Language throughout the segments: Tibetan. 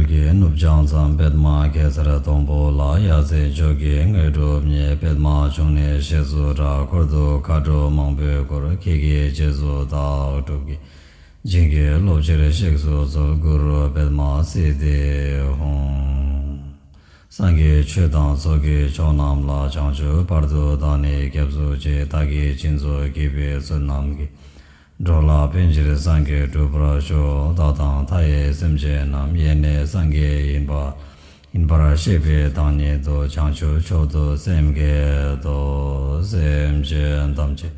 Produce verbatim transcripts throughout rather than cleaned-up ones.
གི་ནུབ་བྱང་མཚམས། པདྨ་གེ་སར་སྡོང་པོ་ལ། ཡ་མཚན་མཆོག་གི་དངོས་གྲུབ་བརྙེས། པདྨ་འབྱུང་གནས་ཞེས་སུ་གྲགས། འཁོར་དུ་མཁའ་འགྲོ་མང་པོས་བསྐོར། ཁྱེད་ཀྱི་རྗེས་སུ་བདག་སྒྲུབ་ཀྱིས། བྱིན་གྱིས་རློབ་ཕྱིར་གཤེགས་སུ་གསོལ། གུ་རུ་པདྨ་སིདྡྷི་ཧཱུྃ། སངས་རྒྱས་ཆོས་དང་ཚོགས་ཀྱི་མཆོག་རྣམས་ལ། བྱང་ཆུབ་བར་དུ་བདག་ནི་སྐྱབས་སུ་མཆི། བདག་གིས་སྦྱིན་སོགས་བགྱིས་པའི་བསོད་ནམས་ཀྱིས། འགྲོ་ལ་ཕན་ཕྱིར་སངས་རྒྱས་འགྲུབ་པར་ཤོག། བདག་དང་མཐའ་ཡས་སེམས་ཅན་རྣམས། ཡེ་ནས་སངས་རྒྱས་ཡིན་པ། ཡིན་པར་ཤེས་པའི་བདག་ཉིད་དོ། བྱང་ཆུབ་མཆོག་ཏུ་སེམས་བསྐྱེད་དོ། སེམས་ཅན་ཐམས་ཅད་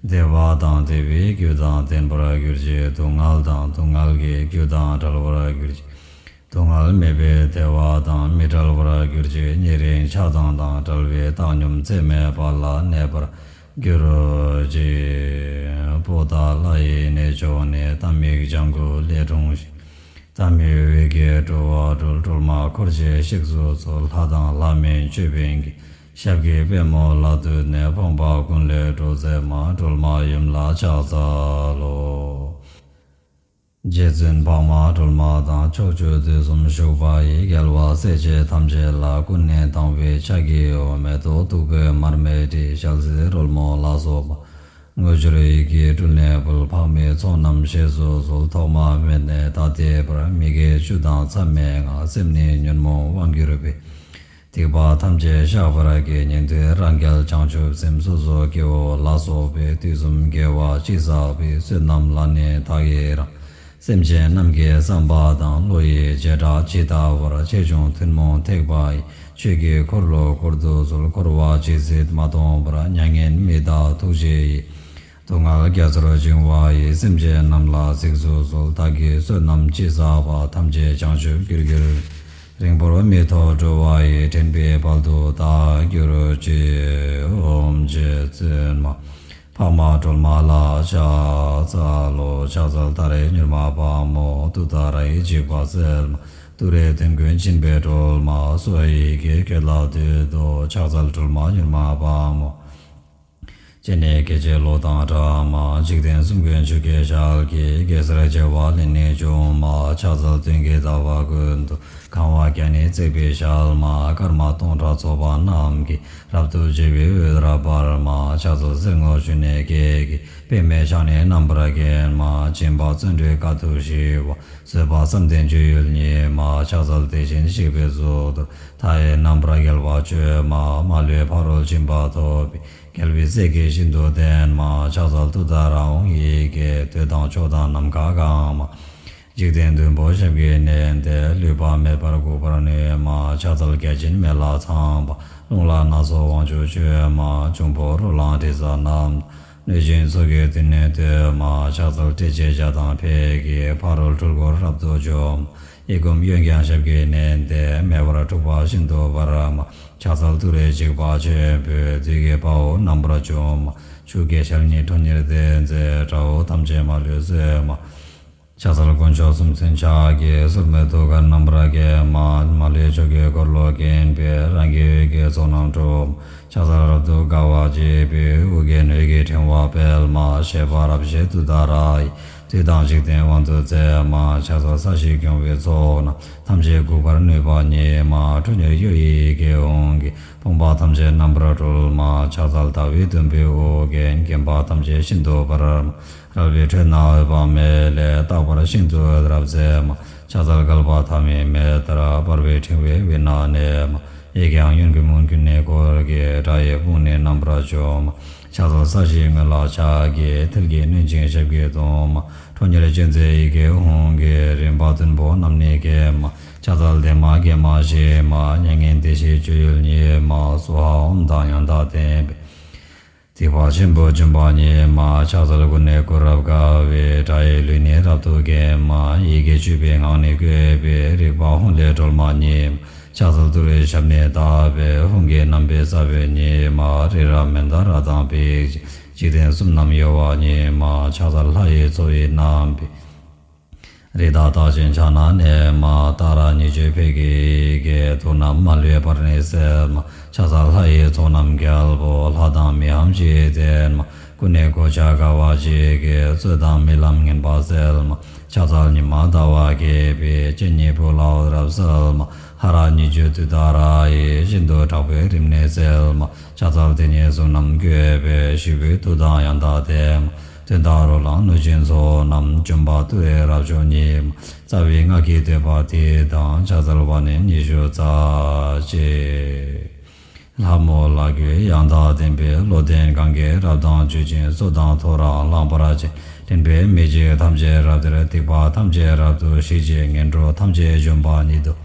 བདེ་བ་དང་བདེ་བའི་རྒྱུ་དང་ལྡན་པར་གྱུར་ཅིག། སྡུག་བསྔལ་དང་སྡུག་བསྔལ་གྱི་རྒྱུ་དང་བྲལ་བར་གྱུར་ཅིག། སྡུག་བསྔལ་མེད་པའི་བདེ་བ་དང་མི་འབྲལ་བར་གྱུར་ཅིག། ཉེ་རིང་ཆགས་སྡང་དང་བྲལ་བའི་བཏང་སྙོམས་ཚད་མེད་པ་ལ་གནས་པར་གྱུར་ཅིག། པོ་ཏ་ལ་ཡི་གནས་མཆོག་ནས། ཏཱཾ་མི་ཀྱཾ་ཀུ་ལེ་འཁྲུངས་ཤིང་། ཏཱཾ་མི་འོད་ཀྱི་སྤྲོ་བ་སྒྲོལ། སྒྲོལ་མ་འཁོར་བཅས་གཤེགས་སུ་གསོལ། ལྷ་དང་ལྷ་མིན་ཅོད་པན་གྱི། ཞབས་ཀྱི་པདྨོ་ལ་བཏུད་ནས། ཕོངས་པ་ཀུན་ལས་སྒྲོལ་མཛད་མ། སྒྲོལ་མ་ཡུམ་ལ་ཕྱག་འཚལ་ལོ། རྗེ་བཙུན་འཕགས་མ་སྒྲོལ་མ་དང་། ཕྱོགས་བཅུ་དུས་གསུམ་བཞུགས་པ་ཡི། རྒྱལ་བ་སྲས་བཅས་ཐམས་ཅད་ལ། ཀུན་ནས་དང་བའི་ཕྱག་བགྱིའོ། མེ་ཏོག་བདུག་སྤོས་མར་མེ་དྲི། ཞལ་ཟས་རོལ་མོ་ལ་སོགས་པ། དངོས་འབྱོར་ཡིད་ཀྱིས་སྤྲུལ་ནས་ཕུལ། ཕག་མོའི་ཚོགས་རྣམས་བཞེས་སུ་གསོལ། ཐོག་མ་མེད་ནས་ད་ལྟའི་བར། མི་དགེ་བཅུ་དང་མཚམས་མེད་ལྔ། སེམས་ནི་ཉོན་མོངས་དབང་གྱུར་པའི། སྡིག་པ་ཐམས་ཅད་བཤགས་པར་བགྱི། ཉན་ཐོས་རང་རྒྱལ་བྱང་ཆུབ་སེམས། སོ་སོ་སྐྱེ་བོ་ལ་སོགས་པའི། དུས་གསུམ་དགེ་བ་ཅི་བསགས་པའི། བསོད་ནམས་ལ་ནི་བདག་ཡི་རང་། སེམས་ཅན་རྣམས་ཀྱི་བསམ་པ་དང་། བློ་ཡི་བྱེ་བྲག་ཇི་ལྟ་བར། ཆེ་ཆུང་ཐུན་མོང་ཐེག་པ་ཡི། ཆོས་ཀྱི་འཁོར་ལོ་བསྐོར་དུ་གསོལ། འཁོར་བ་ཇི་སྲིད་མ་སྟོངས་བར། མྱ་ངན་མི་འདའ་ཐུགས་རྗེ་ཡིས། སྡུག་བསྔལ་རྒྱ་མཚོར་བྱིང་བ་ཡི། སེམས་ཅན་རྣམས་ལ་གཟིགས་སུ་གསོལ། བདག་གིས་བསོད་ནམས་ཅི་བསགས་པ། ཐམས་ཅད་བྱང་ཆུབ་རྒྱུར་གྱུར། རིང་པོར་མི་ཐོགས་འགྲོ་བ་ཡི། འདྲེན་པའི་དཔལ་དུ་བདག་གྱུར་ཅིག། ཨོཾ་རྗེ་བཙུན་མ་འཕགས་མ་སྒྲོལ་མ་ལ་ཕྱག་འཚལ་ལོ། ཕྱག་འཚལ་ཏཱ་རེ་མྱུར་མ་དཔའ་མོ། ཏུཏྟཱ་ར་ཡི་འཇིགས་པ་སེལ་མ། ཏུ་རེ་དོན་ཀུན་སྦྱིན་པའི་སྒྲོལ་མ། གསོ་བ་ཡི་གེ་ཁྱོད་ལ་འདུད་དོ། ཕྱག་འཚལ་སྒྲོལ་མ་མྱུར་མ་དཔའ་མོ། སྤྱན་ནི་སྐད་ཅིག་གློག་དང་འདྲ་མ། འཇིག་རྟེན་གསུམ་མགོན་ཆུ་སྐྱེས་ཞལ་གྱི། གེ་སར་བྱེ་བ་ལས་ནི་བྱུང་མ། ཕྱག་འཚལ་སྟོན་ཀའི་ཟླ་བ་ཀུན་ཏུ། གང་བ་བརྒྱ་ནི་བརྩེགས་པའི་ཞལ་མ། སྐར་མ་སྟོང་ཕྲག་ཚོགས་པ་རྣམས་ཀྱིས། རབ་ཏུ་ཕྱེ་བའི་འོད་རབ་འབར་མ། ཕྱག་འཚལ་གསེར་སྔོ་ཆུ་ནས་སྐྱེས་ཀྱི། པདྨས་ཕྱག་ནི་རྣམ་པར་བརྒྱན་མ། སྦྱིན་པ་བརྩོན་འགྲུས་དཀའ་ཐུབ་ཞི་བ། བཟོད་པ་བསམ་གཏན་སྤྱོད་ཡུལ་ཉིད་མ། ཕྱག་འཚལ་དེ་བཞིན་གཤེགས་པའི་གཙུག་ཏོར། མཐའ་ཡས་རྣམ་པར་རྒྱལ་བ་སྤྱོད་མ། མ་ལུས་ཕ་རོལ་ཕྱིན་པ་ཐོབ་པའི། རྒྱལ་བའི་སྲས་ཀྱིས་ཤིན་ཏུ་བསྟེན་མ། ཕྱག་འཚལ་ཏུཏྟཱ་ར་ཧཱུྃ་ཡི་གེས། འདོད་དང་ཕྱོགས་དང་ནམ་མཁའ་གང་མ། འཇིག་རྟེན་བདུན་པོ་ཞབས་ཀྱིས་མནན་ཏེ། ལུས་པ་མེད་པར་འགུགས་པར་ནུས་མ། ཕྱག་འཚལ་བརྒྱ་བྱིན་མེ་ལྷ་ཚངས་པ། རླུང་ལྷ་སྣ་ཚོགས་དབང་ཕྱུག་མཆོད་མ། འབྱུང་པོ་རོ་ལངས་དྲི་ཟ་རྣམས། གནོད་སྦྱིན་ཚོགས་ཀྱིས་མདུན་ནས་བསྟོད་མ། ཕྱག་འཚལ་ཏྲཊ་ཅེས་བྱ་དང་ཕཊ་ཀྱིས། ཕ་རོལ་འཁྲུལ་འཁོར་རབ་ཏུ་འཇོམས། གཡས་བསྐུམ་གཡོན་བརྐྱང་ཞབས་ཀྱིས་མནན་ཏེ། མེ་འབར་འཁྲུག་པ་ཤིན་ཏུ་འབར་མ། ཕྱག་འཚལ་ཏུ་རེ་འཇིགས་པ་ཆེན་པོས། བདུད་ཀྱི་དཔའ་བོ་རྣམ་པར་འཇོམས་མ། ཆུ་སྐྱེས་ཞལ་ནི་ཁྲོ་གཉེར་ལྡན་མཛད། དགྲ་བོ་ཐམས་ཅད་མ་ལུས་གསོད་མ། ཕྱག་འཚལ་དཀོན་མཆོག་གསུམ་མཚོན་ཕྱག་རྒྱའི། སོར་མོས་ཐུགས་ཀར་རྣམ་པར་བརྒྱན་མ། མ་ལུས་ཕྱོགས་ཀྱི་འཁོར་ལོ་བརྒྱན་པའི། རང་གི་འོད་ཀྱི་ཚོགས་རྣམས་འཁྲུག་མ། ཕྱག་འཚལ་རབ་ཏུ་དགའ་བ་བརྗིད་པའི། ཨོ་རྒྱན་འོད་ཀྱི་ཕྲེང་བ་སྤེལ་མ། བཞད་པ་རབ་བཞད་ཏུཏྟཱ་ར་ཡིས། བདུད་དང་འཇིག་རྟེན་དབང་དུ་མཛད་མ། ཕྱག་འཚལ་ས་གཞི་སྐྱོང་བའི་ཚོགས་རྣམས། ཐམས་ཅད་འགུགས་པར་ནུས་པ་ཉིད་མ། ཁྲོ་གཉེར་གཡོ་ཡི་གེ་ཧཱུྃ་གིས། ཕོངས་པ་ཐམས་ཅད་རྣམ་པར་སྒྲོལ་མ། ཕྱག་འཚལ་ཟླ་བའི་དུམ་བུས་ཨོ་རྒྱན། བརྒྱན་པ་ཐམས་ཅད་ཤིན་ཏུ་འབར་མ། རལ་པའི་ཁྲོད་ན་འོད་དཔག་མེད་ལས། རྟག་པར་ཤིན་ཏུ་འོད་རབ་མཛད་མ། ཕྱག་འཚལ་བསྐལ་པ་ཐ་མའི་མེ་ལྟར། འབར་བའི་ཕྲེང་བའི་དབུས་ན་གནས་མ། གཡས་བརྐྱང་གཡོན་བསྐུམ་མུན་ཀུན་ནས་བསྐོར་གྱིས། དགྲ་ཡི་དཔུང་ནི་རྣམ་པར་འཇོམས་མ། ཕྱག་འཚལ་ས་གཞིའི་ངོས་ལ་ཕྱག་གིས། མཐིལ་གྱིས་བསྣུན་ཅིང་ཞབས་ཀྱིས་བརྡུང་མ། ཁྲོ་གཉེར་ཅན་མཛད་ཡི་གེ་ཧཱུྃ་གིས། རིམ་པ་བདུན་པོ་རྣམས་ནི་འགེམས་མ། ཕྱག་འཚལ་བདེ་མ་དགེ་མ་ཞི་མ། མྱ་ངན་འདས་ཞི་སྤྱོད་ཡུལ་ཉིད་མ། སྭཱ་ཧཱ་ཨོཾ་དང་ཡང་དག་ལྡན་པས། སྡིག་པ་ཆེན་པོ་འཇོམས་པ་ཉིད་མ། ཕྱག་འཚལ་སྐུ་ནི་སྐུ་རབ་དགའ་བའི། དགྲ་ཡི་ལུས་ནི་རབ་ཏུ་འགེམས་མ། ཡི་གེ་བཅུ་པའི་ངག་ནི་བཀོད་པའི། རིག་པ་ཧཱུྃ་ལས་སྒྲོལ་མ་ཉིད་མ། ཕྱག་འཚལ་ཏུ་རེའི་ཞབས་ནི་བརྡབས་པས། ཧཱུྃ་གི་རྣམ་པའི་ས་བོན་ཉིད་མ། རི་རབ་མནྡ་ར་དང་འབིགས་བྱེད། འཇིག་རྟེན་གསུམ་རྣམས་གཡོ་བ་ཉིད་མ། ཕྱག་འཚལ་ལྷ་ཡི་ཚོགས་ཡི་རྣམ་པའི། རི་དྭགས་རྟགས་ཅན་ཕྱག་ན་མནན་མ། ཏཱ་ར་གཉིས་བརྗོད་ཕཊ་ཀྱི་ཡི་གེས། དུག་རྣམས་མ་ལུས་པར་ནི་སེལ་མ། ཕྱག་འཚལ་ལྷ་ཡི་ཚོགས་རྣམས་རྒྱལ་པོ། ལྷ་དང་མིའམ་ཅི་ཡིས་བསྟེན་མ། ཀུན་ནས་གོ་ཆ་དགའ་བ་བརྗིད་ཀྱིས། རྩོད་དང་རྨི་ལམ་ངན་པ་སེལ་མ། ཕྱག་འཚལ་ཉི་མ་ཟླ་བ་རྒྱས་པའི། སྤྱན་གཉིས་པོ་ལ་འོད་རབ་གསལ་མ། ཧ་ར་གཉིས་བརྗོད་ཏུཏྟཱ་ར་ཡིས། ཤིན་ཏུ་དྲག་པོའི་རིམས་ནད་སེལ་མ། ཕྱག་འཚལ་དེ་ཉིད་གཟུགས་རྣམས་བཀོད་པའི། ཞིག་པའི་མཐུ་དང་ཡང་དག་ལྡན་མ། བསྟན་དང་རོ་ལངས་གནོད་སྦྱིན་ཚོགས་རྣམས། འཇོམས་པ་ཏུ་རེ་རབ་མཆོག་ཉིད་མ། རྩ་བའི་སྔགས་ཀྱི་བསྟོད་པ་འདི་དང་། ཕྱག་འཚལ་བ་ནི་ཉི་ཤུ་རྩ་གཅིག་ལྷ་མོ་ལ་གུས་ཡང་དག་ལྡན་པའི། བློ་ལྡན་གང་གིས་རབ་དང་བརྗོད་ཅིང་། རྩོད་དང་ཐོ་རངས་བསླང་བར་བྱ། འདྲེན་པའི་མི་འཇིགས་ཐམས་ཅད་རབ་སྟེར། སྡིག་པ་ཐམས་ཅད་རབ་ཏུ་ཞི་བྱེད། ངན་འགྲོ་ཐམས་ཅད་འཇོམས་པ་ཉིད་དོ།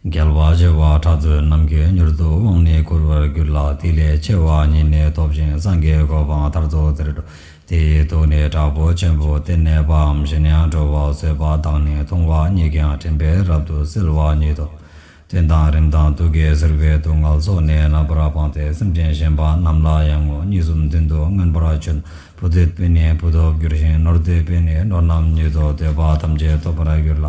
རྒྱལ་བ་བྱེ་བ་ཕྲག་བདུན་རྣམས་ཀྱིས། མྱུར་དུ་དབང་ནི་བསྐུར་བར་འགྱུར་ལ། དེ་ལས་ཆེ་བ་ཉིད་ནི་ཐོབ་ཅིང་། སངས་རྒྱས་གོ་འཕང་མཐར་ཐུག་དེར་འགྲོ། དེ་ཡི་དུག་ནི་དྲག་པོ་ཆེན་པོ་སྟེ། ནད་པའམ་གཞན་ཡང་འགྲོ་བ་གསོད་པ་དང་ནི། མཐོང་བ་ཉིད་ཀྱང་དྲན་པས་རབ་ཏུ་སེལ་བ་ཉིད་དོ། གདོན་དང་རིམས་དང་དུག་གིས་གཟིར་བའི་སྡུག་བསྔལ་སོགས་ནི། རྣམ་པར་སྤངས་ཏེ་སེམས་ཅན་གཞན་པ་རྣམས་ལ་ཡང་ངོ་། གཉིས་གསུམ་བདུན་དུ་མངོན་པར་བརྗོད། བུ་འདོད་པས་ནི་བུ་ཐོབ་འགྱུར་ཞིང་། ནོར་འདོད་པས་ནི་ནོར་རྣམས་ཉིད་དོ། འདོད་པ་ཐམས་ཅད་ཐོབ་པར་འགྱུར་ལ།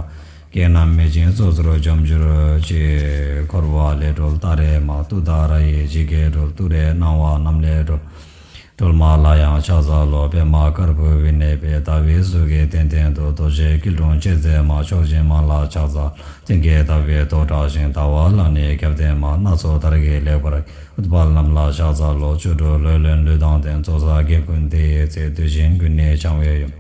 བགེགས་རྣམས་མེད་ཅིང་སོ་སོར་འཇོམས་གྱུར་ཅིག་འཁོར་བ་ལས་སྒྲོལ་ཏུ་རེ་མ། ཏུཏྟཱ་ར་ཡི་བཞད་གད་སྒྲོལ། ཏུ་རེ་སྣང་བ་རྣམས་ལས་སྒྲོལ། སྒྲོལ་མ་ལ་ཡང་ཕྱག་འཚལ་ལོ། པདྨ་དཀར་པོའི་གནས་པའི། ཟླ་བའི་གཟུགས་ཀྱི་གདན་སྟེང་དུ། རྡོ་རྗེ་སྐྱིལ་ཀྲུང་བཅས་མཛད་མ། མཆོག་སྦྱིན་མ་ལ་ཕྱག་འཚལ། སྟོན་ཀའི་ཟླ་བའི་མདོག་བཀྲ་ཞིང་། ཟླ་བ་ལ་ནི་རྒྱབ་བརྟེན་མ། སྣ་ཚོགས་དར་གྱིས་ལེགས་པར། ཨུཏྤལ་རྣམས་ལ་ཕྱག་འཚལ་ལོ། བཅུ་དྲུག་ལོ་ལོན་ལུས་དང་ལྡན། ཙོག་ས་བགེགས་ཀུན་དེ་ཡི་ཚེ། འདོད་ཆེན་ཀུན་ནས་བྱང་བའི་ཡུམ།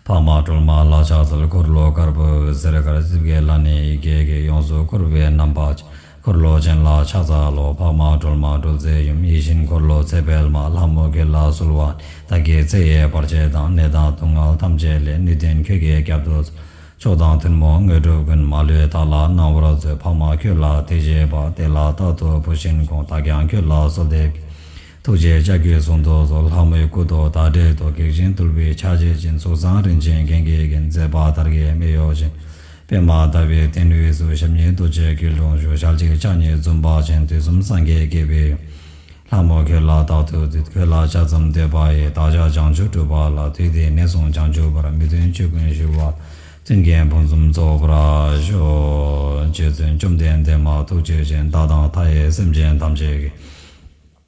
འཕགས་མ་སྒྲོལ་མ་ལ་ཕྱག་འཚལ། འཁོར་ལོ་དཀར་པོའི་ཟེར་དཀར། རྩིབས་བརྒྱད་ལ་ནི་ཡི་གེ་བརྒྱད། ཡོངས་སུ་བསྐོར་བའི་རྣམ་པ་ཅན། འཁོར་ལོ་ཅན་ལ་ཕྱག་འཚལ་ལོ། འཕགས་མ་སྒྲོལ་མ་སྒྲོལ་མཛད་ཡུམ། ཡིད་བཞིན་འཁོར་ལོ་ཚེ་འཕེལ་མ། ལྷ་མོ་ཁྱོད་ལ་གསོལ་བ། བདག་གི་ཚེ་ཡི་བར་ཆད་དང་། ནད་དང་སྡུག་བསྔལ་ཐམས་ཅད་ལས། ནུས་ལྡན་ཁྱོད་ཀྱིས་བསྐྱབ་ཏུ། མཆོག་དང་ཐུན་མོང་དངོས་གྲུབ་ཀུན། མ་ལུས་བདག་ལ་གནང་བར་མཛོད། འཕགས་མ་ཁྱོད་ལ་དད་བྱེད་པ། དེ་ལ་རྟག་ཏུ་བུ་བཞིན་དགོངས། བདག་ཀྱང་ཁྱོད་ལ་གསོལ་འདེབས། ཐུགས་རྗེའི་ལྕགས་ཀྱུས་བཟུང་དུ་གསོལ། ལྷ་མོའི་སྐུ་མདོག་ཟླ་འདྲའི་མདོག་བགེགས་འཇིགས་འདུལ་བའི་ཕྱག་རྒྱ་ཅན། གཟུགས་བཟང་རིན་ཆེན་རྒྱན་གྱིས་བརྒྱན། མཛད་པ་དར་གྱི་སྨད་གཡོགས་ཅན། པདྨ་ཟླ་བའི་གདན་དབུས་སུ། ཞབས་གཉིས་རྡོ་རྗེ་སྐྱིལ་ཀྲུང་བཞུགས། ཞལ་གཅིག་ཕྱག་གཉིས་འཛུམ་པ་ཅན། དུས་གསུམ་སངས་རྒྱས་བསྐྱེད་པའི་ཡུམ། ལྷ་མོ་ཁྱོད་ལ་རྟག་ཏུ་འདུད། ཁྱོད་ལ་ཕྱག་འཚལ་བསྟོད་པ་ཡིས། བདག་ཅག་བྱང་ཆུབ་སྒྲུབ་པ་ལ། དུས་འདི་ནས་བཟུང་བྱང་ཆུབ་བར། མི་མཐུན་ཕྱོགས་ཀུན་ཞི་བ། མཐུན་རྐྱེན་ཕུན་སུམ་ཚོགས་པར་ཤོག། རྗེ་བཙུན་བཅོམ་ལྡན་འདས་མ་ཐུགས་རྗེ་ཅན། བདག་དང་མཐའ་ཡས་སེམས་ཅན་ཐམས་ཅད་ཀྱི།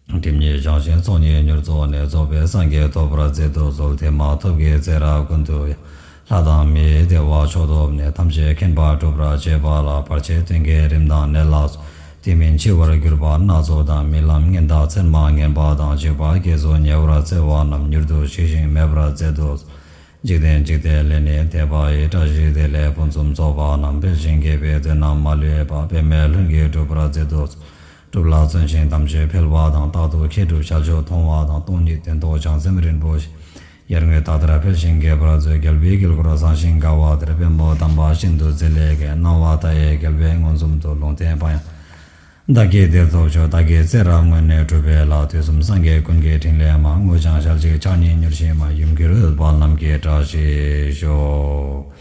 སྒྲིབ་གཉིས་སྦྱངས་ཤིང་ཚོགས་གཉིས་མྱུར་རྫོགས་ནས། རྫོགས་པའི་སངས་རྒྱས་ཐོབ་པར་མཛད་དུ་གསོལ། དེ་མ་ཐོབ་ཀྱི་ཚེ་རབས་ཀུན་ཏུ་ཡང་། ལྷ་དང་མིའི་བདེ་བ་མཆོག་ཐོབ་ནས། ཐམས་ཅད་མཁྱེན་པ་སྒྲུབ་པར་བྱེད་པ་ལ། བར་ཆད་གདོན་བགེགས་རིམས་དང་ནད་ལ་སོགས། དུས་མིན་འཆི་བར་གྱུར་པ་སྣ་ཚོགས་དང་། རྨི་ལམ་ངན་དང་མཚན་མ་ངན་པ་དང་། འཇིགས་པ་བརྒྱད་སོགས་ཉེ་བར་འཚེ་བ་རྣམས། མྱུར་དུ་ཞི་ཞིང་མེད་པར་མཛད་དུ་གསོལ། འཇིག་རྟེན་འཇིག་རྟེན་ལས་ནི་འདས་པ་ཡི། བཀྲ་ཤིས་བདེ་ལེགས་ཕུན་སུམ་ཚོགས་པ་རྣམས། འཕེལ་ཞིང་རྒྱས་པའི་དོན་རྣམས་མ་ལུས་པ། པདྨའི་ལྷུན་གྱིས་གྲུབ་པར་མཛད་དུ་གསོལ། སྒྲུབ་ལ་བརྩོན་ཞིང་དམ་ཆོས་འཕེལ་བ་དང་། རྟག་ཏུ་མཁས་གྲུབ་ཞལ་མཆོག་མཐོང་བ་དང་། སྟོང་ཉིད་དོན་རྟོགས་བྱང་སེམས་རིན་པོ་ཆེ། ཡར་ངོའི་ཟླ་ལྟར་འཕེལ་ཞིང་རྒྱས་པར་མཛོད། རྒྱལ་བའི་དཀྱིལ་འཁོར་བཟང་ཞིང་དགའ་བ་དེར། པདྨོ་དམ་པ་ཤིན་ཏུ་མཛེས་ལེགས་ཀྱིས། སྣང་བ་མཐའ་ཡས་རྒྱལ་བས་མངོན་སུམ་དུ། ལུང་བསྟན་དཔལ་དབྱངས་བདག་གིས་འདིར་ཐོབ་ཤོག། བདག་གི་ཚེ་རབས་སྔོན་ནས་གྲུབ་པའི་ལྷ། དུས་གསུམ་སངས་རྒྱས་ཀུན་གྱི་ཕྲིན་ལས་མ། དངོས་བྱང་ཞལ་གཅིག་ཕྱག་གཉིས་མྱུར་ཞི་མ། ཡུམ་གྱུར་ཨུཏྤལ་རྣམས་ཀྱིས་བཀྲ་ཤིས་ཤོག།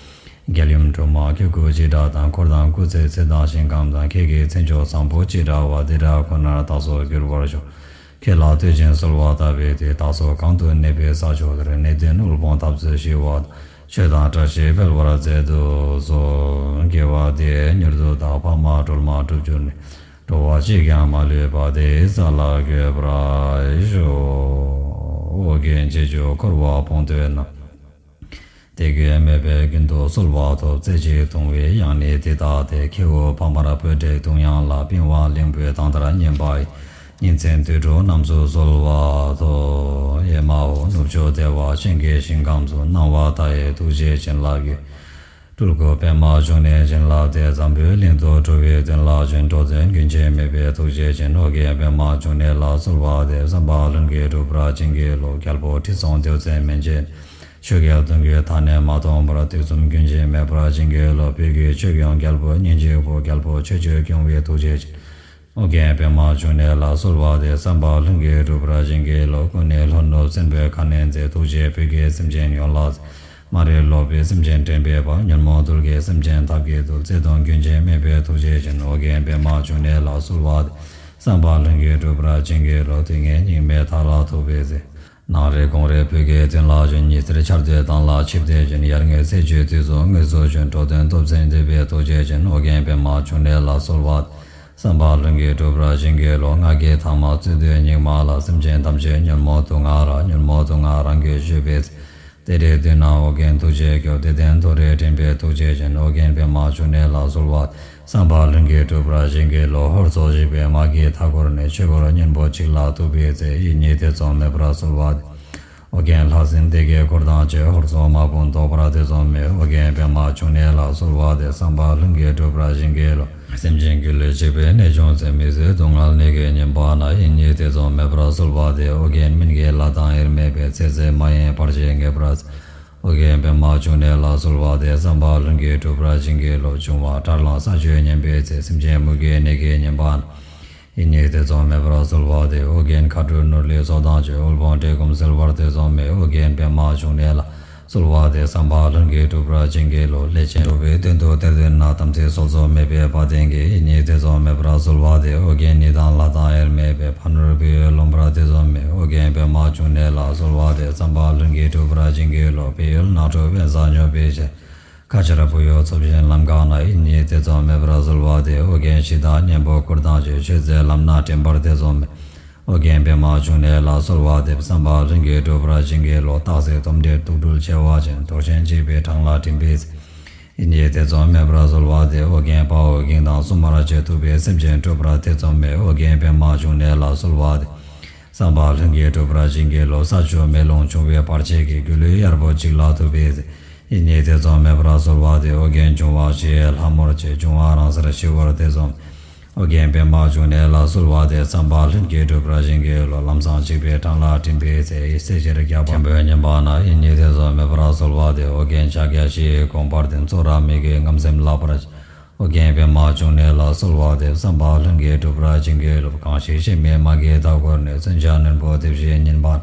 རྒྱལ་ཡུམ་སྒྲོལ་མ་ཁྱེད་སྐུ་ཅི་འདྲ་དང་། འཁོར་དང་སྐུ་ཚེའི་ཚད་དང་ཞིང་ཁམས་དང་། ཁྱེད་ཀྱི་མཚན་མཆོག་བཟང་པོ་ཅི་འདྲ་བ། འདི་འདྲ་ཁོ་ནར་བདག་སོགས་འགྱུར་བར་ཤོག། ཁྱེད་ལ་བསྟོད་ཅིང་གསོལ་བ་བཏབ་པའི་མཐུས། བདག་སོགས་གང་དུ་གནས་པའི་ས་ཕྱོགས་དེར། ནད་གདོན་དབུལ་ཕོངས་འཐབ་རྩོད་ཞི་བ་དང་། ཆོས་དང་བཀྲ་ཤིས་འཕེལ་བར་མཛད་དུ་གསོལ། དགེ་བ་འདི་ཡིས་མྱུར་དུ་བདག། འཕགས་མ་སྒྲོལ་མ་འགྲུབ་གྱུར་ནས། འགྲོ་བ་གཅིག་ཀྱང་མ་ལུས་པ། དེ་ཡི་ས་ལ་འགོད་པར་ཤོག། ཨོ་རྒྱན་རྗེས་འཇུག་འཁོར་བ་སྤོང་འདོད་རྣམས། དད་གུས་མོས་པས་ཀུན་ཏུ་གསོལ་བ་ཐོབ། རྩེ་གཅིག་གདུང་བའི་དབྱངས་ནི་འདི་ལྟ་སྟེ། ཁྱེའུ་འཕགས་མར་སྤོས་འདྲའི་གདུང་དབྱངས་ལ། པི་ཝང་ལིང་པོའི་གདངས་ལྟར་སྙན་པ་ཡིས། ཉིན་མཚན་དུས་དྲུག་རྣམས་སུ་གསོལ་བ་ཐོབ། ཨེ་མ་ཧོ། ནུབ་ཕྱོགས་བདེ་བ་ཅན་གྱི་ཞིང་ཁམས་སུ། སྣང་བ་མཐའ་ཡས་ཐུགས་རྗེའི་བྱིན་རླབས་ཀྱིས། སྤྲུལ་སྐུ་པདྨ་འབྱུང་གནས་བྱིན་བརླབས་ཏེ། འཛམ་བུའི་གླིང་དུ་འགྲོ་བའི་དོན་ལ་བྱོན། འགྲོ་དོན་རྒྱུན་ཆད་མེད་པའི་ཐུགས་རྗེ་ཅན། ཨོ་རྒྱན་པདྨ་འབྱུང་གནས་ལ་གསོལ་བ་འདེབས། བསམ་པ་ལྷུན་གྱིས་འགྲུབ་པར་བྱིན་གྱིས་རློབས། རྒྱལ་པོ་ཁྲི་སྲོང་ལྡེའུ་བཙན་མན་ཆད། ཆོས་རྒྱལ་གདུང་བརྒྱུད་མཐའ་ནས་མ་སྟོངས་བར། དུས་གསུམ་རྒྱུན་ཆད་མེད་པར་བྱིན་གྱིས་རློབས། བོད་ཀྱི་ཆོས་སྐྱོང་རྒྱལ་པོ་སྙིང་རྗེ་པོ། རྒྱལ་པོ་ཆོས་སྤྱོད་སྐྱོང་བའི་ཐུགས་རྗེ་ཅན། ཨོ་རྒྱན་པདྨ་འབྱུང་གནས་ལ་གསོལ་བ་འདེབས། བསམ་པ་ལྷུན་གྱིས་འགྲུབ་པར་བྱིན་གྱིས་རློབས། ཀུན་ནས་ལྷོ་ནུབ་སྲིན་པོའི་ཁ་གནོན་མཛད། ཐུགས་རྗེས་བོད་ཀྱི་སེམས་ཅན་ཡོངས་ལ་གཟིགས། མ་རིག་ལོག་པའི་སེམས་ཅན་འདྲེན་པའི་དཔལ། ཉོན་མོངས་གདུལ་དཀའི་སེམས་ཅན་ཐབས་ཀྱིས་འདུལ། བརྩེ་གདུང་རྒྱུན་ཆད་མེད་པའི་ཐུགས་རྗེ་ཅན། ཨོ་རྒྱན་པདྨ་འབྱུང་གནས་ལ་གསོལ་བ་འདེབས། བསམ་པ་ལྷུན་གྱིས་འགྲུབ་པར་བྱིན་གྱིས་རློབས། དུས་ངན་སྙིགས་མའི་མཐའ་ལ་ཐུག་པའི་ཚེ། ནངས་རེ་དགོང་རེ་བོད་ཀྱི་དོན་ལ་བྱོན། ཉི་ཟེར་འཆར་སྡུད་མདངས་ལ་ཆིབས་ཏེ་བྱོན། ཡར་ངོའི་ཚེས་བཅུའི་དུས་སུ་དངོས་སུ་བྱོན། འགྲོ་དོན་སྟོབས་ཆེན་འདོད་པའི་ཐུགས་རྗེ་ཅན། ཨོ་རྒྱན་པདྨ་འབྱུང་གནས་ལ་གསོལ་བ། བསམ་པ་ལྷུན་གྱིས་གྲུབ་པར་བྱིན་གྱིས་རློབས། སྔགས་ཀྱི་ཐ་མ་རྩོད་དུས་སྙིགས་མ་ལ། སེམས་ཅན་ཐམས་ཅད་ཉོན་མོངས་དུག་ལྔ་རགས། ཉོན་མོངས་དུག་ལྔ་རང་གིས་ཞི་བའི་ཚེ། དེ་འདྲའི་དུས་ན་ཨོ་རྒྱན་ཐུགས་རྗེས་སྐྱོབས། དེ་ལྟར་མཐོ་རིས་འདྲེན་པའི་ཐུགས་རྗེ་ཅན། ཨོ་རྒྱན་པདྨ་འབྱུང་གནས་ལ་གསོལ་བ། བསམ་པ་ལྷུན་གྱིས་གྲུབ་པར་བྱིན་གྱིས་རློབས། ཧོར་སོག་ཞིག་པའི་དམག་གིས་མཐའ་བསྐོར་ནས། ཆོས་འཁོར་གཉན་པོ་གཅིག་ལ་ཐུག་པའི་ཚེ། ཡིད་གཉིས་ཐེ་ཚོམ་མེད་པར་གསོལ་བ་འདེབས། ཨོ་རྒྱན་ལྷ་སྲིན་སྡེ་བརྒྱད་འཁོར་དང་བཅས། ཧོར་སོག་དམག་དཔུང་བཟློག་པར་ཐེ་ཚོམ་མེད། ཨོ་རྒྱན་པདྨ་འབྱུང་གནས་ལ་གསོལ་བ་འདེབས། བསམ་པ་ལྷུན་གྱིས་གྲུབ་པར་བྱིན་གྱིས་རློབས། སེམས་ཅན་སྒྱུ་ལུས་འཇིག་པའི་གནས་བྱུང་ཚེ། མི་བཟོད་སྡུག་བསྔལ་ནད་ཀྱིས་ཉེན་པ་ན། ཡིད་གཉིས་ཐེ་ཚོམ་མེད་པར་གསོལ་བ་འདེབས། ཨོ་རྒྱན་སྨན་གྱི་བླ་དང་དབྱེར་མེད་པའི། ཚེ་ཟད་མ་ཡིན་བར་ཆད་ངེས་པར་སེལ། ཨོ་རྒྱན་པདྨ་འབྱུང་གནས་ལ་གསོལ་བ་འདེབས། བསམ་པ་ལྷུན་གྱིས་གྲུབ་པར་བྱིན་གྱིས་རློབས། འབྱུང་བ་དགྲར་ལངས་ས་བཅུད་ཉམས་པའི་ཚེ། སེམས་ཅན་མུ་གེའི་ནད་ཀྱིས་ཉེན་པ་ན། ཡིད་གཉིས་ཐེ་ཚོམ་མེད་པར་གསོལ་བ་འདེབས། ཨོ་རྒྱན་མཁའ་འགྲོ་ནོར་ལྷའི་ཚོགས་དང་བཅས། དབུལ་ཕོངས་བཀྲེས་སྐོམ་སེལ་བར་ཐེ་ཚོམ་མེད། ཨོ་རྒྱན་པདྨ་འབྱུང་གནས་ལ་གསོལ་བ་འདེབས། བསམ་པ་ལྷུན་གྱིས་གྲུབ་པར་བྱིན་གྱིས་རློབས། ལས་ཅན་འགྲོ་བའི་དོན་དུ་གཏེར་འདོན་ན། དམ་ཚིག་སྲོག་རྩོལ་མེད་པའི་བ་དན་གྱིས། ཡིད་གཉིས་ཐེ་ཚོམ་མེད་པར་གསོལ་བ་འདེབས། ཨོ་རྒྱན་ནི་དང་ལྷ་དང་དབྱེར་མེད་པའི། ཕ་ནོར་བུ་ཡོད་ལོངས་པར་ཐེ་ཚོམ་མེད། ཨོ་རྒྱན་པདྨ་འབྱུང་གནས་ལ་གསོལ་བ་འདེབས། བསམ་པ་ལྷུན་གྱིས་གྲུབ་པར་བྱིན་གྱིས་རློབས། བལ་ཡུལ་ནགས་ཁྲོད་དབེན་ས་སྙོམས་པའི་ཕྱིར། ཁ་ཆར་བུ་ཡུག་འཚུབས་ཤིང་ལམ་འགགས་ན། ཡིད་གཉིས་ཐེ་ཚོམ་མེད་པར་གསོལ་བ་འདེབས། ཨོ་རྒྱན་གཞི་བདག་གཉན་པོ་འཁོར་དང་བཅས། ཆོས་མཛད་ལམ་སྣ་འདྲེན་པར་ཐེ་ཚོམ་མེད། ཨོ་རྒྱན་པདྨ་འབྱུང་གནས་ལ་གསོལ་བ་འདེབས། བསམ་པ་ལྷུན་གྱིས་གྲུབ་པར་བྱིན་གྱིས་རློབས། སྟག་གཟིག་དོམ་དྲེད་དུག་སྦྲུལ་མཆེ་བ་ཅན། དོག་ཆེན་འཇིགས་པའི་འཕྲང་ལ་འགྲིམ་པའི་ཚེ། ཡིད་གཉིས་ཐེ་ཚོམ་མེད་པར་གསོལ་བ་འདེབས། ཨོ་རྒྱན་དཔའ་བོ་གིང་དང་སྲུང་མར་བཅས། ཐུབ་པས་སེམས་ཅན་སྐྲོད་པར་ཐེ་ཚོམ་མེད། ཨོ་རྒྱན་པདྨ་འབྱུང་གནས་ལ་གསོལ་བ་འདེབས། བསམ་པ་ལྷུན་གྱིས་གྲུབ་པར་བྱིན་གྱིས་རློབས། ས་ཆུ་མེ་རླུང་འབྱུང་བའི་བར་ཆད་ཀྱིས། སྒྱུ་ལུས་གཡར་པོ་གཅིག་ལ་ཐུག་པའི་ཚེ། ཡིད་གཉིས་ཐེ་ཚོམ་མེད་པར་གསོལ་བ་འདེབས། ཨོ་རྒྱན་འབྱུང་བ་བཞིའི་ལྷ་མོར་བཅས། འབྱུང་བ་རང་སར་ཞི་བར་ཐེ་ཚོམ། ཨོ་རྒྱན་པདྨ་འབྱུང་གནས་ལ་གསོལ་བ་འདེབས། བསམ་པ་ལྷུན་གྱིས་གྲུབ་པར་བྱིན་གྱིས་རློབས། ལམ་སྲང་འཇིགས་པའི་འཕྲང་ལ་འགྲིམ་པའི་ཚེ། ཡིད་སྲེག་ཕྱིར་རྒྱལ་པོ་ཆེན་པོས་ཉེན་པ་ན། ཡིད་གཉིས་ཐེ་ཚོམ་མེད་པར་གསོལ་བ་འདེབས། ཨོ་རྒྱན་ཕྱག་རྒྱ་བཞི་ཡི་དགོངས་པར་ལྡན། གཙུག་ར་མི་བསྐྱོད་རྔམ་སེམས་བརླག་པར་བྱེད། ཨོ་རྒྱན་པདྨ་འབྱུང་གནས་ལ་གསོལ་བ་འདེབས། བསམ་པ་ལྷུན་གྱིས་གྲུབ་པར་བྱིན་གྱིས་རློབས། གང་ཞིག་གཤེད་མའི་དམག་གིས་མཐའ་བསྐོར་ནས། མཚོན་ཆ་རྣོན་པོ་དེ་བཞིན་ཉེན་པ་ན།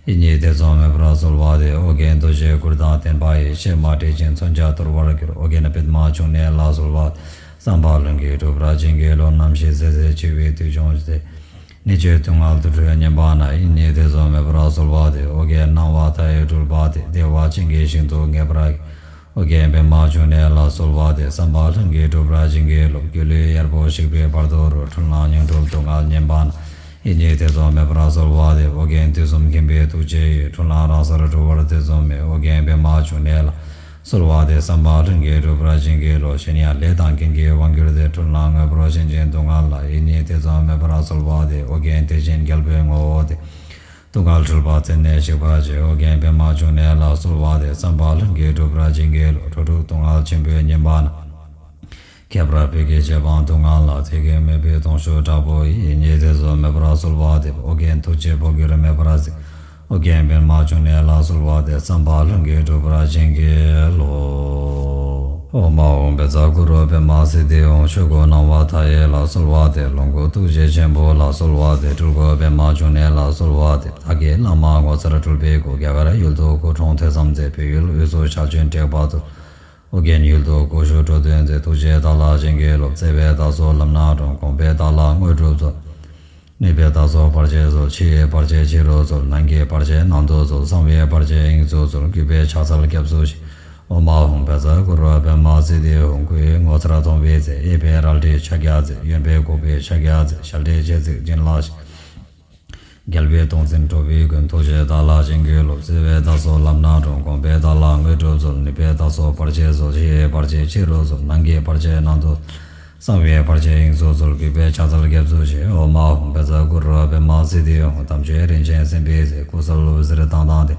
ཡིད་གཉིས་ཐེ་ཚོམ་མེད་པར་གསོལ་བ་འདེབས། ཨོ་རྒྱན་རྡོ་རྗེ་གུར་དང་ལྡན་པ་ཡིས། གཤེད་མ་བསྒྲལ་ཞིང་མཚོན་ཆ་དོར་བར་འགྱུར། ཨོ་རྒྱན་པདྨ་འབྱུང་གནས་ལ་གསོལ་བ་འདེབས། བསམ་པ་ལྷུན་གྱིས་གྲུབ་པར་བྱིན་གྱིས་རློབས། རྣམ་ཤེས་ཟད་ཟད་འཆི་བའི་དུས་བྱུང་ཚེ། གནད་གཅོད་སྡུག་བསྔལ་དུར་ཁྲོད་ཉེན་པ་ན། ཡིད་གཉིས་ཐེ་ཚོམ་མེད་པར་གསོལ་བ་འདེབས། ཨོ་རྒྱན་སྣང་བ་མཐའ་ཡས་སྤྲུལ་པ་སྟེ། བདེ་བ་ཅན་གྱི་ཞིང་དུ་ངེས་པར་སྐྱེ། ཨོ་རྒྱན་པདྨ་འབྱུང་གནས་ལ་གསོལ་བ་འདེབས། བསམ་པ་ལྷུན་གྱིས་གྲུབ་པར་བྱིན་གྱིས་རློབས། སྒྱུ་ལུས་གཡར་པོ་ཞིག་པའི་བར་དོ་རུ། འཁྲུལ་སྣང་ཉིང་འཁྲུལ་སྡུག་བསྔལ་ཉེན་པ་ན། ཡིད་གཉིས་ཐེ་ཚོམ་མེད་པར་གསོལ་བ་འདེབས། ཨོ་རྒྱན་དུས་གསུམ་མཁྱེན་པའི་ཐུགས་རྗེ་ཡིས། འཁྲུལ་སྣང་རང་སར་གྲོལ་བར་ཐེ་ཚོམ་མེད། ཨོ་རྒྱན་པདྨ་འབྱུང་གནས་ལ་གསོལ་བ་འདེབས། བསམ་པ་ལྷུན་གྱིས་གྲུབ་པར་བྱིན་གྱིས་རློབས། གཞན་ཡང་ལས་དང་རྐྱེན་གྱིས་དབང་གྱུར་ཏེ། འཁྲུལ་སྣང་དངོས་པོར་ཞེན་ཅིང་སྡུག་བསྔལ་ལ། ཡིད་གཉིས་ཐེ་ཚོམ་མེད་པར་གསོལ་བ་འདེབས། ཨོ་རྒྱན་དེ་བཞིན་རྒྱལ་པོའི་ངོ་བོ་སྟེ། སྡུག་བསྔལ་འཁྲུལ་པ་རྩད་ནས་ཞིག་པར་བྱེད། ཨོ་རྒྱན་པདྨ་འབྱུང་གནས་ལ་གསོལ་བ་འདེབས། བསམ་པ་ལྷུན་གྱིས་གྲུབ་པར་བྱིན་གྱིས་རློབས། འགྲོ་དྲུག་སྡུག་བསྔལ་ཆེན་པོས་ཉེན་པ་ན། ཁྱད་པར་བོད་ཀྱི་རྗེ་འབངས་སྡུག་བསྔལ་ལ། ཚིག་གིས་སྨོས་པའི་གདུང་ཤུགས་དྲག་པོ་ཡིས། ཡིད་གཉིས་ཐེ་ཚོམ་མེད་པར་གསོལ་བ་འདེབས། ཨོ་རྒྱན་ཐུགས་རྗེས་འཕོ་འགྱུར་མེད་པར་གཟིགས། ཨོ་རྒྱན་པདྨ་འབྱུང་གནས་ལ་གསོལ་བ་འདེབས། བསམ་པ་ལྷུན་གྱིས་གྲུབ་པར་བྱིན་གྱིས་རློབས། ཨོཾ་ཨཱཿཧཱུྃ་བཛྲ་གུ་རུ་པདྨ་སིདྡྷི་ཧཱུྃ། ཆོས་སྐུ་སྣང་བ་མཐའ་ཡས་ལ་གསོལ་བ་འདེབས། ལོངས་སྐུ་ཐུགས་རྗེ་ཆེན་པོ་ལ་གསོལ་བ་འདེབས། སྤྲུལ་སྐུ་པདྨ་འབྱུང་གནས་ལ་གསོལ་བ་འདེབས། བདག་གི་བླ་མ་ངོ་མཚར་སྤྲུལ་པའི་སྐུ། རྒྱ་གར་ཡུལ་དུ་སྐུ་འཁྲུངས་ཐོས་བསམ་མཛད། བོད་ཡུལ་དབུས་སུ་ཞལ་བྱོན་དྲེགས་པ་ཚུལ། ཨོ་རྒྱན་ཡུལ་དུ་སྐུ་བཞུགས་འགྲོ་དོན་མཛད། ཐུགས་རྗེས་བདག་ལ་བྱིན་གྱིས་རློབས། བརྩེ་བས་བདག་སོགས་ལམ་སྣ་དྲོངས། དགོངས་པས་བདག་ལ་དངོས་གྲུབ་སྩོལ། ནུས་པས་བདག་སོགས་བར་ཆད་སོལ། ཕྱི་ཡི་བར་ཆད་ཕྱི་རུ་སོལ། ནང་གི་བར་ཆད་ནང་དུ་སོལ། གསང་བའི་བར་ཆད་དབྱིངས་སུ་སོལ། གུས་པས་ཕྱག་འཚལ་སྐྱབས་སུ་མཆི། ཨོཾ་ཨཱཿཧཱུྃ་བཛྲ་གུ་རུ་པདྨ་སིདྡྷི་ཧཱུྃ། སྐུ་ཡི་ངོ་མཚར་མཐོང་བའི་ཚེ། གཡས་པས་རལ་གྲིའི་ཕྱག་རྒྱ་མཛད། གཡོན་པས་འགུགས་པའི་ཕྱག་རྒྱ་མཛད། ཞལ་འདྲིས་སྤྱན་གཟིགས་སྦྱིན་ལ་ཞིག། རྒྱལ་བའི་གདུང་འཛིན་འགྲོ་བའི་མགོན། ཐུགས་རྗེས་བདག་ལ་བྱིན་གྱིས་རློབས། བརྩེ་བས་བདག་སོགས་ལམ་སྣ་དྲོངས། དགོངས་པས་བདག་ལ་དངོས་གྲུབ་སྩོལ། ནུས་པས་བདག་སོགས་བར་ཆད་སོལ། ཕྱི་ཡི་བར་ཆད་ཕྱི་རུ་སོལ། ནང་གི་བར་ཆད་ནང་དུ་སོལ། གསང་བའི་བར་ཆད་དབྱིངས་སུ་སོལ། གུས་པས་ཕྱག་འཚལ་སྐྱབས་སུ་མཆི། ཨོཾ་ཨཱཿཧཱུྃ་བཛྲ་གུ་རུ་པདྨ་སིདྡྷི་ཧཱུྃ། དམ་ཆོས་རིན་ཆེན་སེམས་དཔའི་རྩལ། ཀུ་སཱ་ལུ་ཙིར་ཏན་ཏན་ཏེ།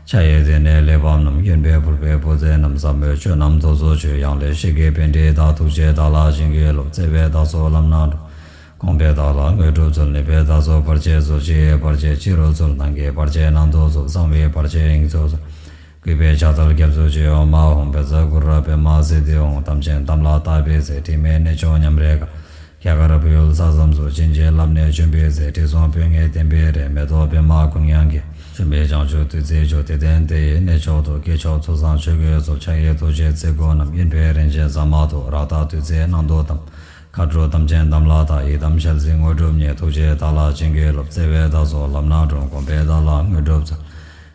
ཕྱག་གཡས་སྡེ་སྣོད་གླེགས་བམ་བསྣམས། གཡོན་པས་ཕུར་པའི་པུ་ཙེ་བསྣམས། ཟབ་མོའི་ཆོས་རྣམས་ཐོབ་སོ་ཆོད། ཡང་ལེ་ཤེས་ཀྱི་པཎྜི་ཏ། ཐུགས་རྗེས་བདག་ལ་བྱིན་གྱིས་རློབས། བརྩེ་བས་བདག་སོགས་ལམ་སྣ་དྲོངས། དགོངས་པས་བདག་ལ་དངོས་གྲུབ་སྩོལ། ནུས་པས་བདག་སོགས་བར་ཆད་སོལ། ཕྱི་ཡི་བར་ཆད་ཕྱི་རུ་སོལ། ནང་གི་བར་ཆད་ནང་དུ་སོལ། གསང་བའི་བར་ཆད་དབྱིངས་སུ་སོལ། གུས་པས་ཕྱག་འཚལ་སྐྱབས་སུ་མཆི། ཨོཾ་ཨཱཿཧཱུྃ་བཛྲ་གུ་རུ་པདྨ་སིདྡྷི་ཧཱུྃ། དམ་ཅན་དམ་ལ་བཏགས་པའི་ཚེ། དྲི་མེད་གནས་མཆོག་ཉམས་རེ་དགའ། རྒྱ་གར་བོད་ཡུལ་ས་མཚམས་སུ། བྱིན་གྱིས་བརླབས་ནས་བྱོན་པའི་ཚེ། དྲི་བསུང་སྤོས་ངད་ལྡན་པའི་རི། མེ་ཏོག་པདྨ་དགུན་ཡང་སྐྱེ། ཆུ་མིག་བྱང་ཆུབ་བདུད་རྩིའི་ཆུ། དེ་སྟེང་དེ་ཡི་གནས་མཆོག་ཏུ། སྐྱེས་མཆོག་ཚུལ་བཟང་ཆོས་གོས་གསོལ། ཕྱག་གཡས་ཐུགས་རྗེའི་བརྩེ་སྐུ་བསྣམས། གཡོན་པས་རིན་ཆེན་ཟ་མ་ཏོག། རཀྟ་བདུད་རྩིའི་ནང་དུ་བསྡམས། མཁའ་འགྲོ་དམ་ཅན་དམ་ལ་བཏགས། ཡི་དམ་ཞལ་གཟིགས་དངོས་གྲུབ་བརྙེས། ཐུགས་རྗེས་བདག་ལ་བྱིན་གྱིས་རློབས། བརྩེ་བས་བདག་སོགས་ལམ་སྣ་དྲོངས། དགོངས་པས་བདག་ལ་དངོས་གྲུབ་སྩོལ།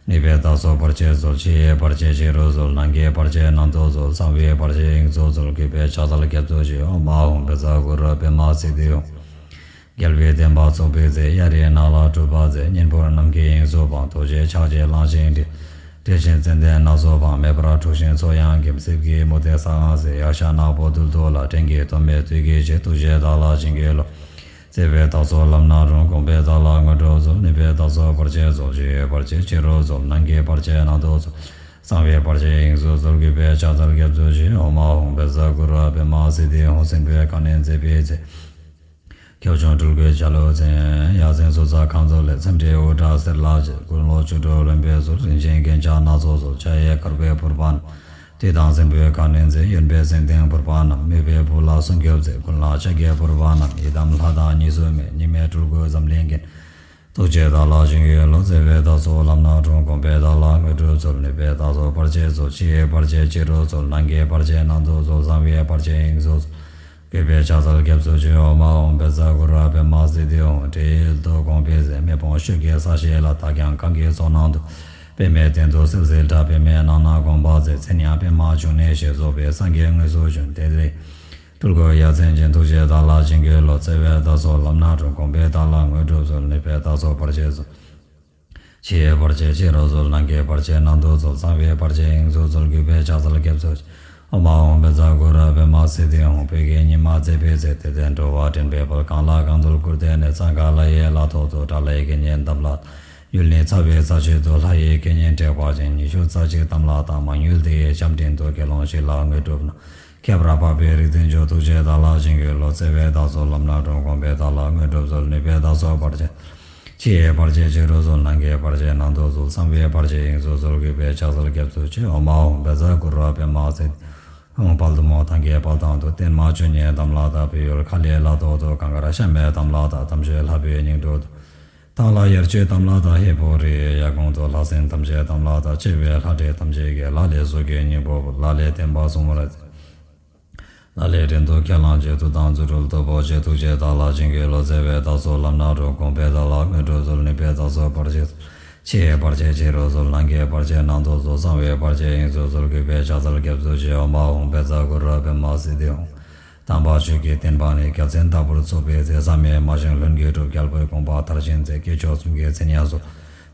ནུས་པས་བདག་སོགས་བར་ཆད་སོལ། ཕྱི་ཡི་བར་ཆད་ཕྱི་རུ་སོལ། ནང་གི་བར་ཆད་ནང་དུ་སོལ། གསང་བའི་བར་ཆད་དབྱིངས་སུ་སོལ། གུས་པས་ཕྱག་འཚལ་སྐྱབས་སུ་མཆི། ཨོཾ་ཨཱཿཧཱུྃ་བཛྲ་གུ་རུ་པདྨ་སིདྡྷི་ཧཱུྃ། རྒྱལ་བའི་བསྟན་པ་བཙུགས་པའི་ཚེ། གཡའ་རིའི་ནགས་ལ་སྒྲུབ་པ་མཛད། གཉན་འབུར་ནམ་མཁའི་དབྱིངས་སུ་འཕངས། རྡོ་རྗེ་ཕྱག་རྒྱས་གླང་ཆེན་སྒྲ། འདྲེ་ཆེན་ཙན་དན་ནགས་སུ་འཕངས། མེ་འབར་འབྲུག་ཆེན་མཚོ་ཡང་འགེམས། སྲིབ་ཀྱི་མུ་སྟེགས་ས་གང་བསྲེགས། ཡཀྴ་ནག་པོ་རྡུལ་དུ་བརླག། བྲན་གྱི་གདོང་པས་བཏུལ་གྱུར་ཅིག། ཐུགས་རྗེས་བདག་ལ་བྱིན་གྱིས་རློབས། བརྩེ་བས་བདག་སོགས་ལམ་སྣ་དྲོངས། དགོངས་པས་བདག་ལ་དངོས་གྲུབ་སྩོལ། ནུས་པས་བདག་སོགས་བར་ཆད་སོལ། ཕྱི་ཡི་བར་ཆད་ཕྱི་རུ་སོལ། ནང་གི་བར་ཆད་ནང་དུ་སོལ། གསང་བའི་བར་ཆད་དབྱིངས་སུ་སོལ། གུས་པས་ཕྱག་འཚལ་སྐྱབས་སུ་མཆི། ཨོཾ་ཨཱཿཧཱུྃ་བཛྲ་གུ་རུ་པདྨ་སིདྡྷི་ཧཱུྃ། སྲིན་པོའི་ཁ་གནོན་མཛད་པའི་ཚེ། ཁྱེའུ་ཆུང་སྤྲུལ་སྐུའི་ཆ་ལུགས་མཚན། ཡ་མཚན་ཟུར་ཚགས་ཁང་ཚུགས་ལས། མཚམས་སྤྲིན་དབུ་སྐྲ་སེར་ལ་བྱེད། དགུང་ལོ་བཅུ་དྲུག་ལོན་པའི་ཚུལ། རིན་ཆེན་རྒྱན་ཆ་སྣ་ཚོགས་གསོལ། ཕྱག་གཡས་གར་པའི་ཕུར་པ་བསྣམས། དུས་དང་སྲིན་པོའི་ཁ་གནོན་མཛད། གཡོན་པས་སེང་ལྡེང་ཕུར་པ་བསྣམས། མོས་པའི་བུ་ལ་སྲུང་སྐྱོབ་མཛད། མགུལ་ལ་ལྕགས་ཀྱི་ཕུར་པ་བསྣམས། ཡི་དམ་ལྷ་དང་གཉིས་སུ་མེད། གཉིས་མེད་སྤྲུལ་སྐུ་འཛམ་གླིང་རྒྱན། ཐུགས་རྗེས་བདག་ལ་བྱིན་གྱིས་རློབས། བརྩེ་བས་བདག་སོགས་ལམ་སྣ་དྲོངས། དགོངས་པས་བདག་ལ་དངོས་གྲུབ་སྩོལ། ནུས་པས་བདག་སོགས་བར་ཆད་སོལ། ཕྱི་ཡི་བར་ཆད་ཕྱི་རུ་སོལ། ནང་གི་བར་ཆད་ནང་དུ་སོལ། གསང་བའི་བར་ཆད་དབྱིངས་སུ་སོལ། གུས་པས་ཕྱག་འཚལ་སྐྱབས་སུ་མཆི། ཨོཾ་ཨཱཿཧཱུྃ་བཛྲ་གུ་རུ་པདྨ་སིདྡྷི་ཧཱུྃ། འདྲེ་ཡུལ་དུ་དགོངས་པའི་ཚེ། མེ་དཔུང་ཤོད་ཀྱི་ས་གཞི་ལ། དག་ཀྱང་གང་གི་ཚོགས་ནང་དུ། པདྨའི་སྟེང་དུ་བསིལ་བསིལ་འདྲ། པདྨའི་ནང་ན་དགོངས་པ་མཛད། མཚན་ཡང་པདྨ་འབྱུང་གནས་ཞེས། རྫོགས་པའི་སངས་རྒྱས་དངོས་སུ་བྱོན། དེ་ལས་སྤྲུལ་སྐུ་ཡ་མཚན་ཅན། ཐུགས་རྗེས་བདག་ལ་བྱིན་གྱིས་རློབས། བརྩེ་བས་བདག་སོགས་ལམ་སྣ་དྲོངས། དགོངས་པས་བདག་ལ་དངོས་གྲུབ་སྩོལ། ནུས་པས་བདག་སོགས་བར་ཆད་སོལ། ཕྱི་ཡི་བར་ཆད་ཕྱི་རུ་སོལ། ནང་གི་བར་ཆད་ནང་དུ་སོལ། གསང་བའི་བར་ཆད་དབྱིངས་སུ་སོལ། གུས་པས་ཕྱག་འཚལ་སྐྱབས་སུ་མཆི། ཨོཾ་ཨཱཿཧཱུྃ་བཛྲ་གུ་རུ་པདྨ་སིདྡྷི་ཧཱུྃ། བོད་ཀྱི་ཉི་མ་མཛད་པའི་ཚེ། དད་ལྡན་འགྲོ་བ་འདྲེན་པའི་དཔལ། གང་ལ་གང་འདུལ་སྐུར་བསྟན་ནས། གཙང་ཁ་ལ་ཡི་ལ་ཐོག་ཏུ། དགྲ་ལྷའི་དགེ་བསྙེན་དམ་ལ་བཏགས། ཡུལ་ནི་ཚ་བའི་ས་གཅོད་དུ། ལྷ་ཡི་དགེ་བསྙེན་དྲེགས་པ་ཅན། ཉི་ཤུ་རྩ་གཅིག་དམ་ལ་བཏགས། མང་ཡུལ་དེ་ཡི་བྱམས་སྤྲིན་དུ། དགེ་སློང་ཞིག་ལ་དངོས་གྲུབ་གནང་། ཁྱད་པར་འཕགས་པའི་རིག་འཛིན་མཆོག། ཐུགས་རྗེས་བདག་ལ་བྱིན་གྱིས་རློབས། བརྩེ་བས་བདག་སོགས་ལམ་སྣ་དྲོངས། དགོངས་པས་བདག་ལ་དངོས་གྲུབ་སྩོལ། ནུས་པས་བདག་སོགས་བར་ཆད། ཕྱི་ཡི་བར་ཆད་ཕྱི་རུ་སོལ། ནང་གི་བར་ཆད་ནང་དུ་སོལ། གསང་བའི་བར་ཆད་དབྱིངས་སུ་སོལ། གུས་པས་ཕྱག་འཚལ་སྐྱབས་སུ་མཆི། ཨོཾ་ཨཱཿཧཱུྃ་བཛྲ་གུ་རུ་པདྨ་སིདྡྷི་ཧཱུྃ། དཔལ་མཐུ་མོ་ཐང་གའི་དཔལ་ཐང་དུ། བརྟན་མ་བཅུ་གཉིས་དམ་ལ་བཏགས། བོད་ཡུལ་ཁ་ལའི་ལ་ཐོག་ཏུ། གངས་དཀར་ཤ་མེད་དམ་ལ་བཏགས། དམ་ཆོས་ལྷ་བུའི་སྙིང་དྲུང་དུ། ཐང་ལྷ་དབྱར་ཆོས་དམ་ལ་བཏགས། ཧས་པོ་རི་ཡི་ཡར་ཀོང་དུ། ལྷ་སྲིན་ཐམས་ཅད་དམ་ལ་བཏགས། ཆེ་བའི་ལྷ་འདྲེ་ཐམས་ཅད་ཀྱིས། ལ་ལས་གཟུགས་ཀྱི་སྙིང་པོ་བུད། ལ་ལས་བསྟན་པ་སྲུང་བར་མཛད། ལ་ལས་བྲན་དུ་ཁས་བླངས་ཀྱི། མཐུ་དང་རྫུ་འཕྲུལ་སྟོབས་པོ་ཆེ། ཐུགས་རྗེས་བདག་ལ་བྱིན་གྱིས་རློབས། བརྩེ་བས་བདག་སོགས་ལམ་སྣ་དྲོངས། དགོངས་པས་བདག་ལ་དངོས་གྲུབ་སྩོལ། ནུས་པས་བདག་སོགས་བར་ཆད་སོལ། ཕྱི་ཡི་བར་ཆད་ཕྱི་རུ་སོལ། ནང་གི་བར་ཆད་ནང་དུ་སོལ། གསང་བའི་བར་ཆད་དབྱིངས་སུ་སོལ། གུས་པས་ཕྱག་འཚལ་སྐྱབས་སུ་མཆི། ཨོཾ་ཨཱཿཧཱུྃ་བཛྲ་གུ་རུ་པདྨ་སིདྡྷི་ཧཱུྃ། དམ་པ་ཆོས་ཀྱི་བསྟན་པ་ནི། རྒྱལ་མཚན་ལྟ་བུར་བཙུགས་པའི་ཚེ། བསམ་ཡས་མ་བཞེངས་ལྷུན་གྱིས་གྲུབ། རྒྱལ་པོའི་དགོངས་པ་མཐར་ཕྱིན་མཛད། སྐྱེས་མཆོག་གསུམ་གྱི་མཚན་ཡང་གསོལ།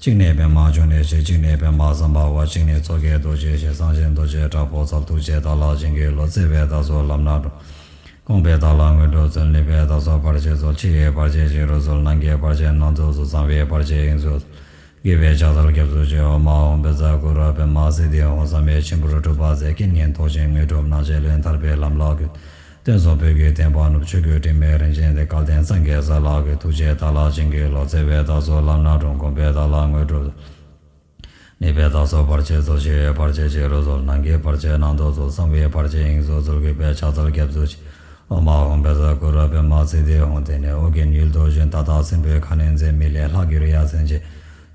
གཅིག་ནི་པདྨ་འབྱུང་གནས་ཞེས། གཅིག་ནི་པདྨ་སམྦྷ་ཝ། གཅིག་ནི་མཚོ་སྐྱེས་རྡོ་རྗེ་ཞེས། གསང་ཆེན་རྡོ་རྗེ་དྲག་པོ་རྩལ། ཐུགས་རྗེས་བདག་ལ་བྱིན་གྱིས་རློབས། བརྩེ་བས་བདག་སོགས་ལམ་སྣ་དྲོངས། དགོངས་པས་བདག་ལ་དངོས་གྲུབ་སྩོལ། ནུས་པས་བདག་སོགས་བར་ཆད་སོལ། ཕྱི་ཡི་བར་ཆད་ཕྱི་རུ་སོལ། ནང་གི་བར་ཆད་ནང་དུ་སོལ། གསང་བའི་བར་ཆད་དབྱིངས་སུ་སོལ། གུས་པས་ཕྱག་འཚལ་སྐྱབས་སུ་མཆི། ཨོཾ་ཨཱཿཧཱུྃ་བཛྲ་གུ་རུ་པདྨ་སིདྡྷི་ཧཱུྃ། བསམ་ཡས་མཆིམས་ཕུར་སྒྲུབ་པ་མཛད། རྐྱེན་ངན་བཟློག་ཅིང་དངོས་གྲུབ་གནང་། རྗེ་བློན་ཐར་པའི་ལམ་ལ་བཀོད། སྟོན་གསུམ་བོད་ཀྱི་བསྟན་པ་བསྣུབས། ཆོས་སྐུ་དྲི་མེད་རིན་ཆེན་གཏེར། སྐལ་ལྡན་སངས་རྒྱས་ས་ལ་བཀོད། ཐུགས་རྗེས་བདག་ལ་བྱིན་གྱིས་རློབས། བརྩེ་བས་བདག་སོགས་ལམ་སྣ་དྲོངས། དགོངས་པས་བདག་ལ་དངོས་གྲུབ། ནུས་པས་བདག་སོགས་བར་ཆད་སོལ། ཕྱི་ཡི་བར་ཆད་ཕྱི་རུ་སོལ། ནང་གི་བར་ཆད་ནང་དུ་སོལ། གསང་བའི་བར་ཆད་དབྱིངས་སུ་སོལ། གུས་པས་ཕྱག་འཚལ་སྐྱབས་སུ་མཆི། ཨོཾ་ཨཱཿཧཱུྃ་བཛྲ་གུ་རུ་པདྨ་སིདྡྷི་ཧཱུྃ། དེ་ནས་ཨོ་རྒྱན་ཡུལ་དུ་བྱོན། ད་ལྟ་སྲིན་པོའི་ཁ་གནོན་མཛད། མི་ལས་ལྷག་གྱུར་ཡ་མཚན་ཅན།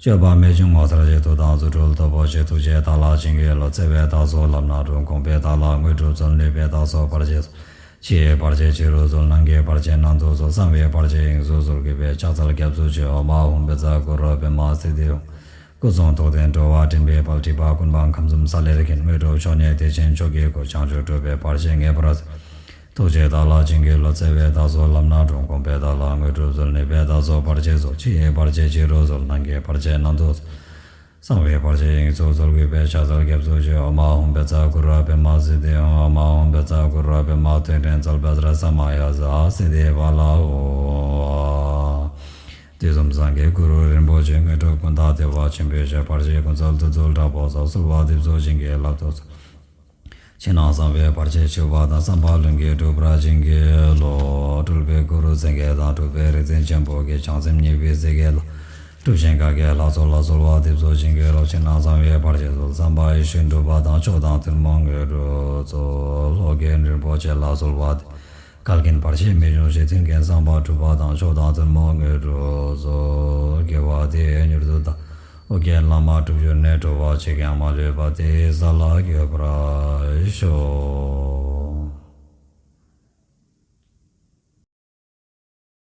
སྤྱོད་པ་རྨད་བྱུང་ངོ་མཚར་ཆེ། མཐུ་དང་རྫུ་འཕྲུལ་སྟོབས་པོ་ཆེ། ཐུགས་རྗེས་བདག་ལ་བྱིན་གྱིས་རློབས། བརྩེ་བས་བདག་སོགས་ལམ་སྣ་དྲོངས། དགོངས་པས་བདག་ལ་དངོས་གྲུབ་སྩོལ། ནུས་པས་བདག་སོགས་བར་ཆད་སོལ། ཕྱི་ཡི་བར་ཆད་ཕྱི་རུ་སོལ། ནང་གི་བར་ཆད་ནང་དུ་སོལ། གསང་བའི་བར་ཆད་དབྱིངས་སུ་སོལ། གུས་པས་ཕྱག་འཚལ་སྐྱབས་སུ་མཆི། ཨོཾ་ཨཱཿཧཱུྃ་བཛྲ་གུ་རུ་པདྨ་སིདྡྷི་ཧཱུྃ། སྐུ་གསུང་ཐུགས་ལྡན་འགྲོ་བ་འདྲེན་པའི་དཔལ། སྒྲིབ་པ་ཀུན་སྤངས་ཁམས་གསུམ་ས་ལེར་མཁྱེན། དངོས་གྲུབ་མཆོག་བརྙེས་བདེ་ཆེན་མཆོག་གི་སྐུ། བྱང་ཆུབ་སྒྲུབ་པའི་བར་ཆད་ངེས་པར་སེལ། ཐུགས་རྗེས་བདག་ལ་བྱིན་གྱིས་རློབས། བརྩེ་བས་བདག་སོགས་ལམ་སྣ་དྲོངས། དགོངས་པས་བདག་ལ་དངོས་གྲུབ་སྩོལ། ནུས་པས་བདག་སོགས་བར་ཆད་སོལ། ཕྱི་ཡི་བར་ཆད་ཕྱི་རུ་སོལ། ནང་གི་བར་ཆད་ནང་དུ་སོལ། གསང་བའི་བར་ཆད་དབྱིངས་སུ་སོལ། གུས་པས་ཕྱག་འཚལ་སྐྱབས་སུ་མཆི། ཨོཾ་ཨཱཿཧཱུྃ་བཛྲ་གུ་རུ་པདྨ་སིདྡྷི་ཧཱུྃ། ཨོཾ་ཨཱཿཧཱུྃ་བཛྲ་གུ་རུ་པདྨ་ཐོད་ཕྲེང་རྩལ་བཛྲ་ས་མ་ཡ་ཛཿ་སིདྡྷི་ཕ་ལ་ཧཱུྃ། དུས་གསུམ་སངས་རྒྱས་གུ་རུ་རིན་པོ་ཆེ། དངོས་གྲུབ་ཀུན་བདག་བདེ་བ་ཆེན་པོའི་ཞབས། བར་ཆད་ཀུན་སེལ་བདུད་རྩི་དྲག་པོ་རྩལ། གསོལ་བ་འདེབས་སོ་བྱིན་གྱིས་བརླབ་ཏུ་གསོལ། ཕྱི་ནང་གསང་བའི་བར་ཆད་ཞི་བ་དང་། བསམ་པ་ལྷུན་གྱིས་འགྲུབ་པར་བྱིན་གྱིས་རློབས། སྤྲུལ་པའི་གུ་རུ་མཚན་བརྒྱད་དང་། གྲུབ་པའི་རིག་འཛིན་ཆེན་པོ་བརྒྱད། བྱང་སེམས་ཉེ་བའི་སྲས་བརྒྱད་ལ། སྒྲུབ་ཆེན་བཀའ་བརྒྱད་ལྷ་ཚོགས་ལ། གསོལ་བ་འདེབས་སོ་བྱིན་གྱིས་རློབས། ཕྱི་ནང་གསང་བའི་བར་ཆད་སོལ། བསམ་པ་ཡིད་བཞིན་འགྲུབ་པ་དང་། མཆོག་དང་ཐུན་མོང་དངོས་གྲུབ་སྩོལ། ཨོ་རྒྱན་རིན་པོ་ཆེ་ལ་གསོལ་བ་འདེབས། འགལ་རྐྱེན་བར་ཆད་མི་འབྱུང་ཞིང་། མཐུན་རྐྱེན་བསམ་པ་འགྲུབ་པ་དང་། མཆོག་དང་ཐུན་མོང་དངོས་གྲུབ་སྩོལ། དགེ་བ་འདི་ཡིས་མྱུར་དུ་བདག་ཨོ་རྒྱན་བླ་མ་སྒྲུབ་གྱུར་ནས། འགྲོ་བ་གཅིག་ཀྱང་མ་ལུས་པ། དེ་ཡི་ས་ལ་འགོད་པར་ཤོག།